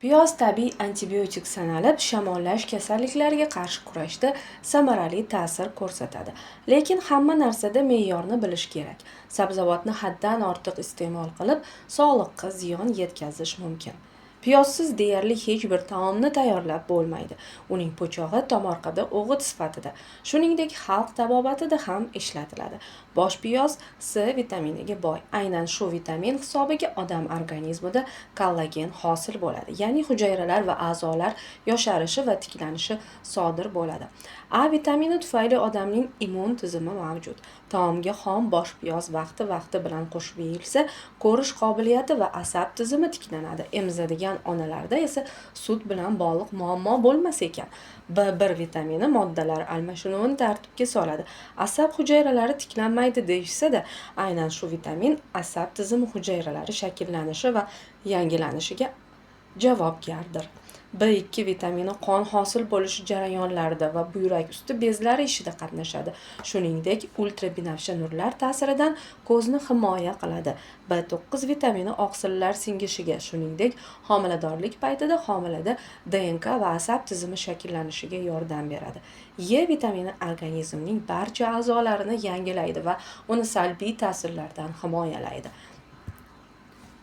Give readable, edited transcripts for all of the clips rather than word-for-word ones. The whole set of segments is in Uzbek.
Piyoz tabiiy antibiotik sanalib, shamollash kasalliklariga qarshi kurashda samarali ta'sir ko'rsatadi. Lekin hamma narsada me'yorni bilish kerak. Sabzavotni haddan ortiq iste'mol qilib, sog'liqqa ziyon yetkazish mumkin. Piyozsiz deyarli hech bir taomni tayyorlab bo'lmaydi. Uning po'chog'i tomorqada o'g'it sifatida, shuningdek, xalq tabobatida ham ishlatiladi. Bosh piyoz C vitaminiga boy. Aynan shu vitamin hisobiga odam organizmida kollagen hosil bo'ladi. Ya'ni hujayralar va a'zolar yosharishi va tiklanishi sodir bo'ladi. A vitamini tufayli odamning immun tizimi mavjud. Taomga xom bosh piyoz vaqti-vaqti bilan qo'shib yeyilsa, ko'rish qobiliyati va asab tizimi tiklanadi. Emizadigan onalarda esa sut bilan bog'liq muammo bo'lmas ekan. B1 vitamini moddalar almashinuvini tartibga soladi. Asab hujayralari tiklanmaydi deyishsa-da, aynan shu vitamin asab tizimi hujayralari shakllanishi va yangilanishiga javobgardir. B2 vitamini qon hosil bo'lishi jarayonlarida va buyrak usti bezlari ishida qatnashadi. Shuningdek, ultrabinafsha nurlar ta'siridan ko'zni himoya qiladi. B9 vitamini oqsillar singishiga, shuningdek, homiladorlik paytida homilada DNK va asab tizimi shakllanishiga yordam beradi. E vitamini organizmning barcha a'zolarini yangilaydi va uni salbiy ta'sirlardan himoyalaydi.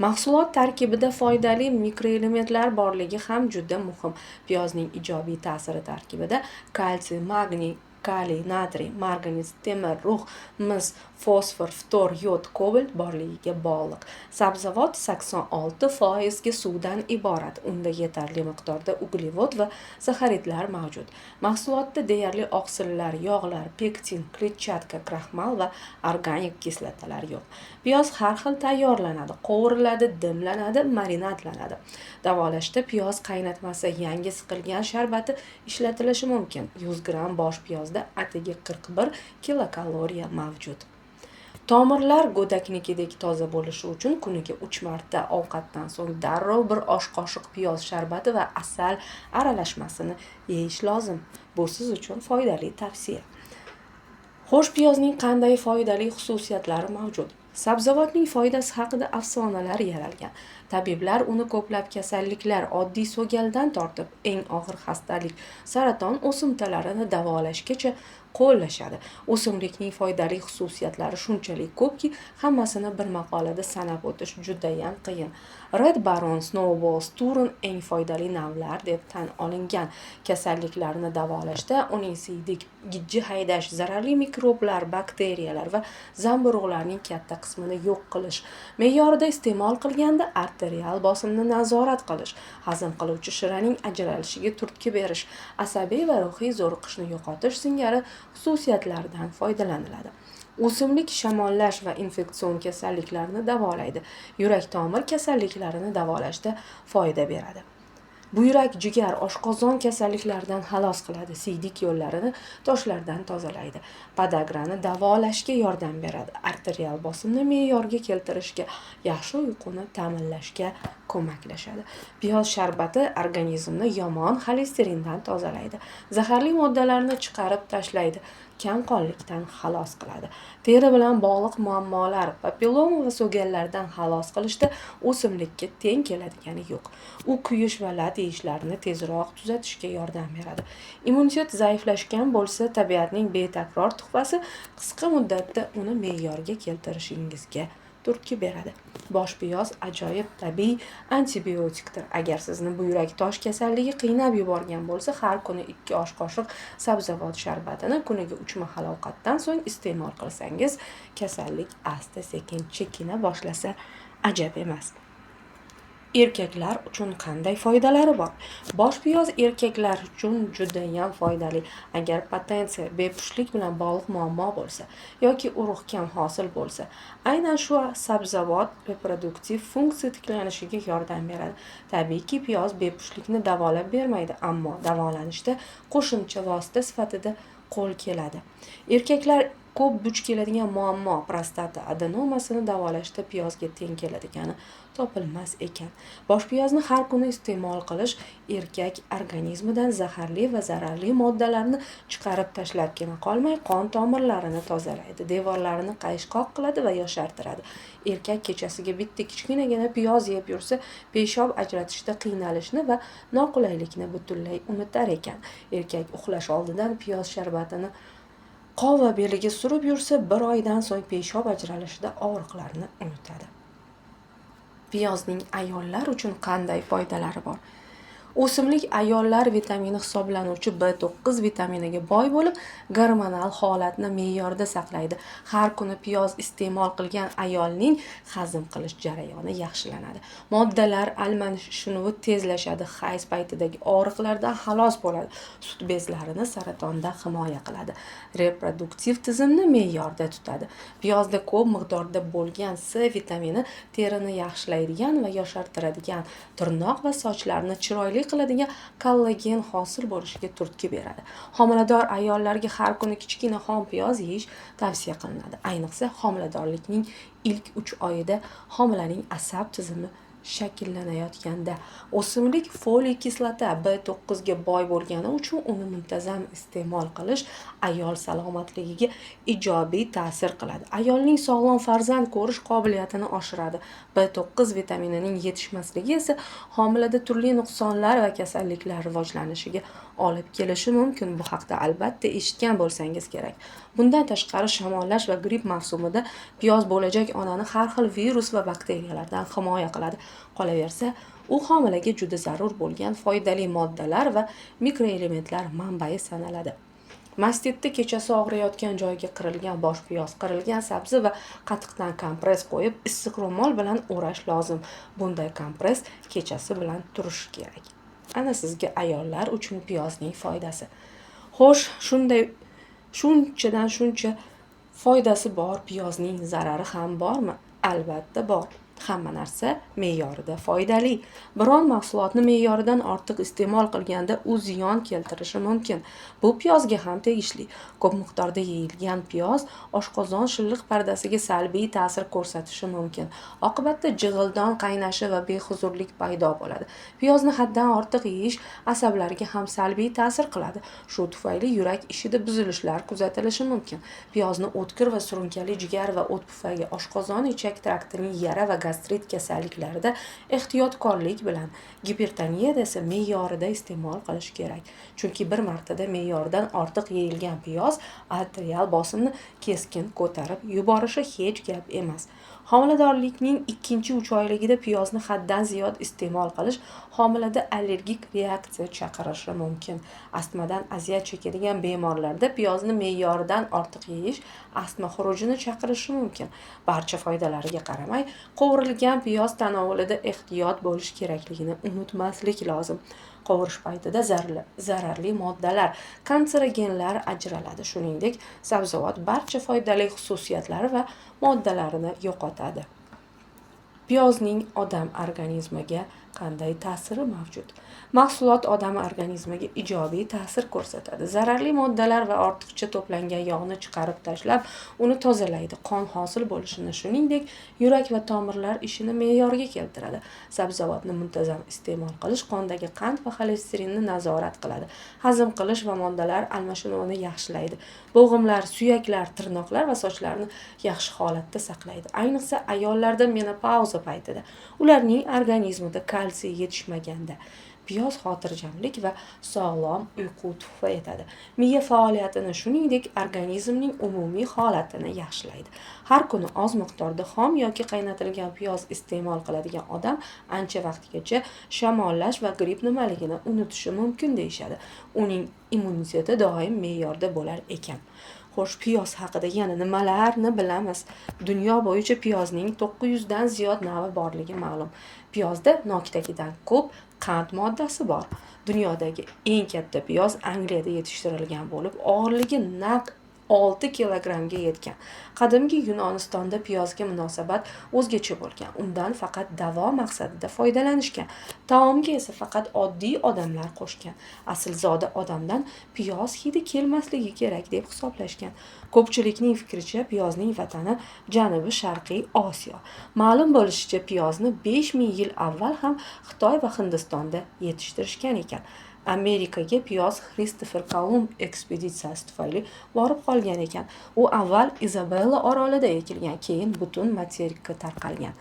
Mahsulot tarkibida foydali mikroelementlar borligi ham juda muhim. Piyozning ijobiy ta'siri tarkibida kalsiy, magniy, kaliy, natriy, marganets, temir, rux, mis, fosfor, ftor, yod, kobalt borligiga bog'liq. Sabzavot 86% ga suvdan iborat. Unda yetarli miqdorda uglevod va saxaridlar mavjud. Mahsulotda deyarli oqsillar, yog'lar, pektin, kletchatka, kraxmal va organik kislotalar yo'q. Piyoz har xil tayyorlanadi: qovuriladi, dimlanadi, marinadlanadi. Davolashda piyoz qaynatmasi, yangi siqilgan sharbati ishlatilishi mumkin. 100 gramm bosh piyozda atigi 41 kilokaloriya mavjud. Tomirlar go'daknikidek toza bo'lishi uchun kuniga 3 marta ovqatdan so'ng darrov bir osh qoshiq piyoz sharbati va asal aralashmasini yeyish lozim. Bu siz uchun foydali tavsiya. Xo'sh, piyozning qanday foydali xususiyatlari mavjud? Sabzavotning foydasi haqida afsonalar yaralgan. Tabiblar uni ko'plab kasalliklar, oddiy so'galdan tortib eng og'ir xastalik, saraton o'simtalarini davolashgacha qo'llashadi. O'simlikning foydali xususiyatlari shunchalik ko'pki, hammasini bir maqolada sanab o'tish judayam qiyin. Red Baron, Snowball, Turin eng foydali navlar deb tan olingan. Kasalliklarni davolashda uning siydik, gijji haydash, zararli mikroblar, bakteriyalar va zamburug'larning katta qismini yo'q qilish, me'yorida iste'mol qilganda arterial bosimni nazorat qilish, hazm qiluvchi shiraning ajralishiga turtki berish, asabiy va ruhiy zo'riqishni yo'qotish singari xususiyatlaridan foydalaniladi. O'simlik shamollash va infeksion kasalliklarni davolaydi. Yurak-tomir kasalliklarini davolashda foyda beradi. Buyrak, jigar, oshqozon kasalliklaridan xalos qiladi, siydik yo'llarini toshlardan tozalaydi. Podagrani davolashga yordam beradi. Arterial bosimni me'yorga keltirishga, yaxshi uyquni ta'minlashga ko'maklashadi. Piyoz sharbati organizmni yomon xolesterindan tozalaydi. Zaharli moddalarni chiqarib tashlaydi, kamqonlikdan xalos qiladi. Teri bilan bog'liq muammolar, papilloma va so'gallardan xalos qilishda o'simlikka teng keladigani yo'q. U kuyish va lat yeyishlarni tezroq tuzatishga yordam beradi. Immunitet zaiflashgan bo'lsa, tabiatning betakror tuhfasi qisqa muddatda uni me'yorga keltirishingizga turtki beradi. Bosh piyoz ajoyib tabiiy antibiotikdir. Agar sizni buyrak tosh kasalligi qiynab yuborgan bo'lsa, har kuni 2 osh qoshiq sabzavot sharbatini kuniga 3 mahal ovqatdan so'ng iste'mol qilsangiz, kasallik asta-sekin chekina boshlasa ajab emas. Erkaklar uchun qanday foydalari bor? Bosh piyoz erkaklar uchun judayam foydali. Agar potensiya, bepushtlik bilan bog'liq muammo bo'lsa yoki urug' kam hosil bo'lsa, aynan shu sabzavot reproduktiv funksiya tiklanishiga yordam beradi. Tabiiyki, piyoz bepushtlikni davolab bermaydi, ammo davolanishda qo'shimcha vosita sifatida qo'l keladi. Erkaklar Ko'p duch keladigan muammo prostata adenomasini davolashda piyozga teng keladigani topilmas ekan. Boshpiyozni har kuni iste'mol qilish erkak organizmidan zaharli va zararli moddalarni chiqarib tashlabgina qolmay, qon tomirlarini tozalaydi, devorlarini qayishqoq qiladi va yoshartiradi. Erkak kechasiga bitta kichkinagina piyoz yeb yursa, peshob ajratishda qiynalishni va noqulaylikni butunlay unutar ekan. Erkak uxlash oldidan piyoz sharbatini qova beliga surib yursa, bir oydan so'ng peshob ajralishida og'riqlarni unutadi. Piyozning ayollar uchun qanday foydalari bor? O'simlik ayollar vitamini hisoblanuvchi B9 vitaminiga boy bo'lib, gormonal holatni me'yorda saqlaydi. Har kuni piyoz iste'mol qilgan ayolning hazm qilish jarayoni yaxshilanadi. Moddalar almashinuvi tezlashadi, hayz paytidagi og'riqlardan xalos bo'ladi, sut bezlarini saratondan himoya qiladi, reproduktiv tizimni me'yorda tutadi. Piyozda ko'p miqdorda bo'lgan C vitamini terini yaxshilaydigan va yoshartiradigan, tirnoq va sochlarni chiroyli qiladigan kollagen hosil bo'lishiga turtki beradi. Homilador ayollarga har kuni kichkina xom piyoz yeyish tavsiya qilinadi. Ayniqsa homiladorlikning ilk 3 oyida homilaning asab tizimi shakllanayotganda. O'simlik foliy kislota B9 ga boy bo'lgani uchun uni muntazam iste'mol qilish ayol salomatligiga ijobiy ta'sir qiladi. Ayolning sog'lom farzand ko'rish qobiliyatini oshiradi. B9 vitaminining yetishmasligi esa homilada turli nuqsonlar va kasalliklar rivojlanishiga olib kelishi mumkin. Bu haqda albatta eshitgan bo'lsangiz kerak. Bundan tashqari shamollash va gripp mavsumida piyoz bo'lajak onani har xil virus va bakteriyalardan himoya qiladi. Qolaversa, u homilaga juda zarur bo'lgan foydali moddalar va mikroelementlar manbai sanaladi. Mastitda kechasi og'riyotgan joyga qirilgan bosh piyoz, qirilgan sabzi va qatiqdan kompress qo'yib, issiq ro'mol bilan o'rash lozim. Bunday kompress kechasi bilan turishi kerak. Ana sizga ayollar uchun piyozning foydasi. Xo'sh, shunchadan shuncha foydasi bor piyozning zarari ham bormi? Albatta bor. Hamma narsa me'yorida foydali. Biron mahsulotni me'yoridan ortiq iste'mol qilganda u ziyon keltirishi mumkin. Bu piyozga ham tegishli. Ko'p miqdorda yeyilgan piyoz oshqozon shilliq pardasiga salbiy ta'sir ko'rsatishi mumkin. Oqibatda jig'ildon qaynashi va behuzurlik paydo bo'ladi. Piyozni haddan ortiq yeyish asablarga ham salbiy ta'sir qiladi. Shu tufayli yurak ishida buzilishlar kuzatilishi mumkin. Piyozni o'tkir va surunkali jigar va o't pufagi, oshqozon ichak traktining yara va gastrit kasalliklarida ehtiyotkorlik bilan, gipertoniyada esa me'yorida iste'mol qilish kerak. Chunki bir martada me'yordan ortiq yeyilgan piyoz arterial bosimni keskin ko'tarib yuborishi hech gap emas. Homiladorlikning ikkinchi 3 oyligida piyozni haddan ziyod iste'mol qilish homilada allergik reaksiya chaqirishi mumkin. Astmadan aziyat chekadigan bemorlarda piyozni me'yoridan ortiq yeyish astma xurujini chaqirishi mumkin. Barcha foydalariga qaramay, qovurilgan piyoz tanovulida ehtiyot bo'lish kerakligini unutmaslik lozim. Qovurish paytida zararli moddalar, kanserogenlar ajraladi. Shuningdek, sabzavot barcha foydali xususiyatlari va moddalarini yo'qotadi. Piyozning odam organizmiga qanday ta'siri mavjud? Mahsulot odam organizmiga ijobiy ta'sir ko'rsatadi. Zararli moddalar va ortiqcha to'plangan yog'ni chiqarib tashlab, uni tozalaydi. Qon hosil bo'lishini, shuningdek, yurak va tomirlar ishini me'yorga keltiradi. Sabzavotni muntazam iste'mol qilish qondagi qand va xolesterinni nazorat qiladi. Hazm qilish va moddalar almashinuvini yaxshilaydi. Bo'g'imlar, suyaklar, tirnoqlar va sochlarni yaxshi holatda saqlaydi. Ayniqsa ayollarda menopauza paytida ularning organizmida kalsiy yetishmaganda piyoz xotirjamlik va sog'lom uyqu tuhfa etadi. Miya faoliyatini, shuningdek, organizmning umumiy holatini yaxshilaydi. Har kuni oz miqdorda xom yoki qaynatilgan piyoz iste'mol qiladigan odam ancha vaqtgacha shamollash va gripp nimaligini unutishi mumkin deyishadi. Uning immuniteti doim me'yorda bo'lar ekan. Xo'sh, piyoz haqida yana nimalarni bilamiz? Dunyo bo'yicha piyozning 900 dan ziyod navi borligi ma'lum. Piyozda nokdagidan ko'p qand moddasi bor. Dunyodagi eng katta piyoz Angliyada yetishtirilgan bo'lib, og'irligi naq 6 kilogrammga yetgan. Qadimgi Yunonistonda piyozga munosabat o'zgacha bo'lgan. Undan faqat davo maqsadida foydalanishgan. Taomga esa faqat oddiy odamlar qo'shgan. Aslzoda odamdan piyoz hidi kelmasligi kerak deb hisoblashgan. Ko'pchilikning fikricha, piyozning vatani Janubi Sharqiy Osiyo. Ma'lum bo'lishicha, piyozni 5000 yil avval ham Xitoy va Hindistonda yetishtirishgan ekan. Amerikaga piyoz Xristofer Kolumb ekspeditsiyasi tufayli borib qolgan ekan. U avval Izabella orolida ekilgan, keyin butun materikka tarqalgan.